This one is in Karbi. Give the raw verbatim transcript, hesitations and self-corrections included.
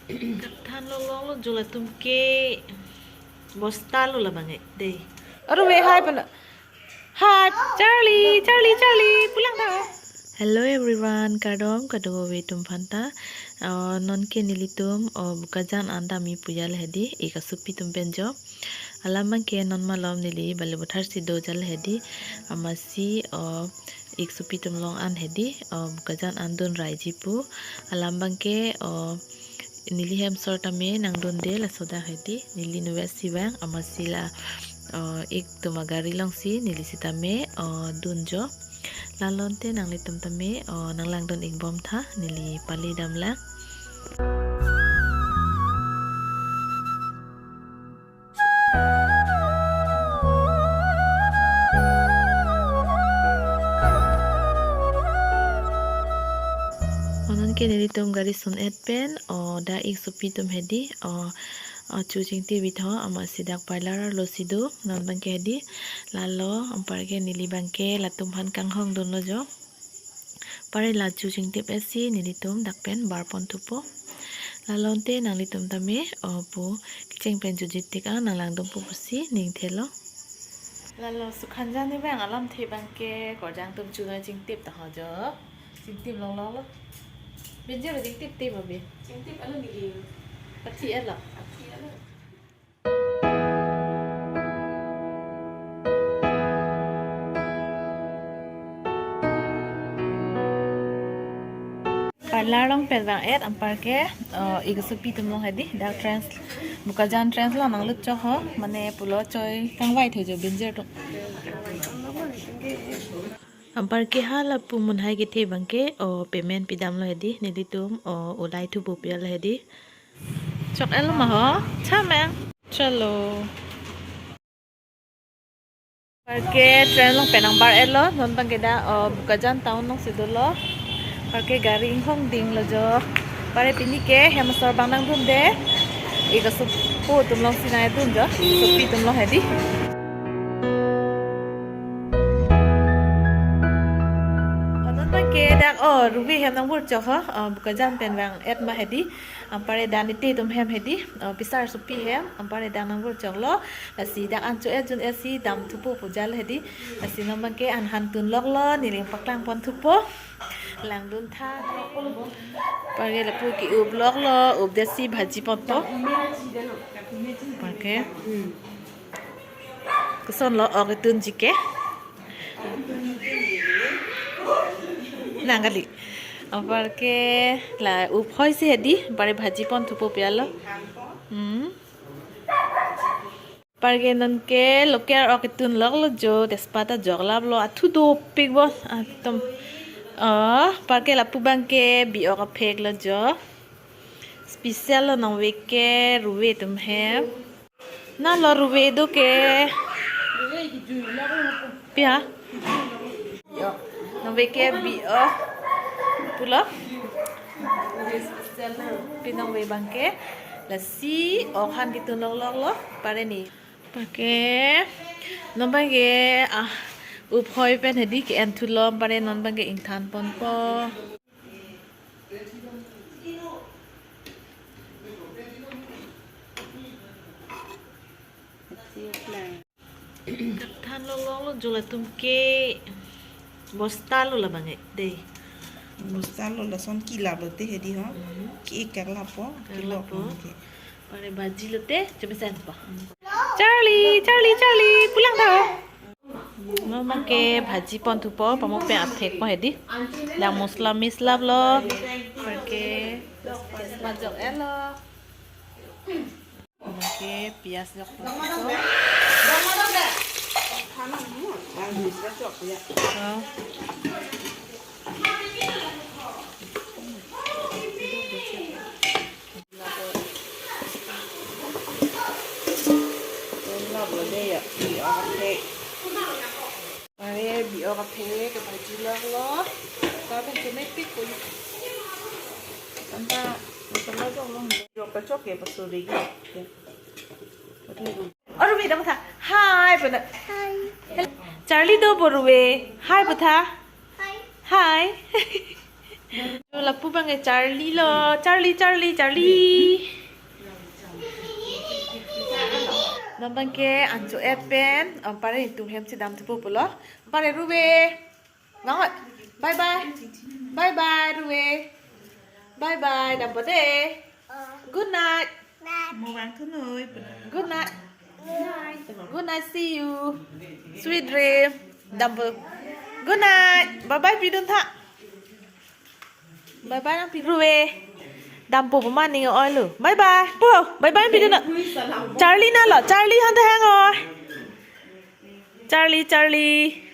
Kathan longlong lo jo latum ke. Bosta lo labang eh, dei. Aru ve hai puna. Hai, Charlie, Charlie, Charlie, pulang ta. Hello everyone, kardom kadokave atum aphanta. Uh, non ke nelitum, oh, Bokajan an damji pu jal hedi, ik asopi atum pen jo. Alam abang ke non malom neli Balipathar si do jal hedi, amatsi, oh, ik asopi atum along an hedi, oh, Bokajan an dun raiji pu. Alam abang ke, oh, neli hem asor tame nangdunde laso adak hedi, neli inutvet si vang amatsi la, uh, ik atum agari alongsi neli sitame, uh, dun jo. Lalote nanglitum tame, uh, nanglangdun ik bom tha, neli pale damlang. Oh, non ke nelitum gari sun-et pen, oh, dak ik asopi atum hedi, oh, oh, chu chingtip vi tho, amatsi dak parlor arlo si do, non abang ke hedi, lalo, anpar ke neli abang ke latum aphan kanghong dunlo jo. Pare la chu chingtip-et si nelitum dak pen bar pon thupo. Lalote nanglitum tame, oh, pu kecheng pen jutji tik an nanglangdunpo pusi ning thelo. Lalo Sukhanjan ni abang alamthe abang ke korjang atum chunoi chingtip ta ho jo. Chingtip longlong lo. Binjir chingtip tip abi. Chingtip alo ni. Athi alo. Athi alo. Parlor along pen vang-et anpar ke, eh, ik asopi atum along hedi, dak trench, Bokajan trench along nanglut chok ho, mane pulo choi kangvai tho jo binjir atum. Anpar ke hala pu munhai kethe abang ke, oh, payment pidamlo hedi, nelitum, oh, ulai thupo pu jal hedi. Chok-et lo ma ho? Chamang. Chalo. Anpar ke train along pen nangbar-et lo, non abang ke dak, oh, Bokajan town along si dolo. Anpar ke gari inghong dinglo jo. Pare pini ke hem asor abang nangdunde. Ik asopo atum alongsi nangdun jo. Sopi atum along hedi. Oh, non abang ke dak, oh, Ruve hem nangbur chok ho. Oh, Bokajan pen vang-et ma hedi. Anpar ke dak nite atum hem hedi, oh, Pisar asopi hem, anpar ke dak nangbur choklo, lasi dak an cho-et jun-et si dam thupo pu jal hedi, lasi non abang ke an han tun loklo, neli paklang pon thupo, langdun tha. Anpar ke lapu ke-up loklo, updet si bhaji ponpo. Anpar ke koson lo ok itunji ke. Nang kali. Anpar ke la up hoi si hedi, anpar ke bhaji pon thupo pu jal lo. Hmm. Anpar ke non ke local ok itun loklo jo, tejpat ta joklaplo, athu dopik bo, atum. Oh, anpar ke lapu abang ke bi-ok aphek lo jo. Special lo nangvek ke Ruve atum hem. Na lo Ruve do ke. Pi ha? Yo. Nangvek ke bi-ok pulo. Pi nangvek abang ke. Lasi ok han kitun lok lok lo. Pare ni. Anpar ke. Non abang ke, ah, up hoi pen hedi ke-en thulo pare non abang ke ingthan ponpo. Kathan longlong lo jo latum ke bosta lo labang eh, dei. Bosta lo lason kilap lote hedi ho. Mhm. Ki-ik kaklappo, kilok kaklappo. Ke. Pare bhaji lote, chemesen po. Charlie, Charlie, Charlie, pulang ta. Non abang ke bhaji pon thupo, pamuk pen athek po hedi. Dak masala mix lap lo. Anpar ke, tejpat jok-et lo. Anpar ke piyaj jok po. Oh. Lap lo dei ya, bi-ok aphek. Are bi-ok aphek ke bhaji lok lo. Ka pen chemepik ko. Tanta masala jok lo. Jok ta chok ke pasuri ke. Aru bida matha. Hi puna. Hi. Charlie do bo Ruve. Hi putha. Hi. Hi. Lapu abang ke Charlie lo. Charlie, Charlie, Charlie. Non abang ke ancho-et pen, um, pare ingtung hem si damthupo pulo. Pare Ruve. Nang oi. Bye bye. Bye bye, Ruve. Bye bye. Dampo de. Good night. Mo vangthu noi. Good night. Good night. See you. Sweet dream. Dampo. Good night. Bye bye pidun tha. Bye bye nangpi Ruve. Dampo pu ma ning oi lo. Bye bye. Po. Bye bye pidun na. Charlie na lo. Charlie han ta hang oi. Charlie, Charlie.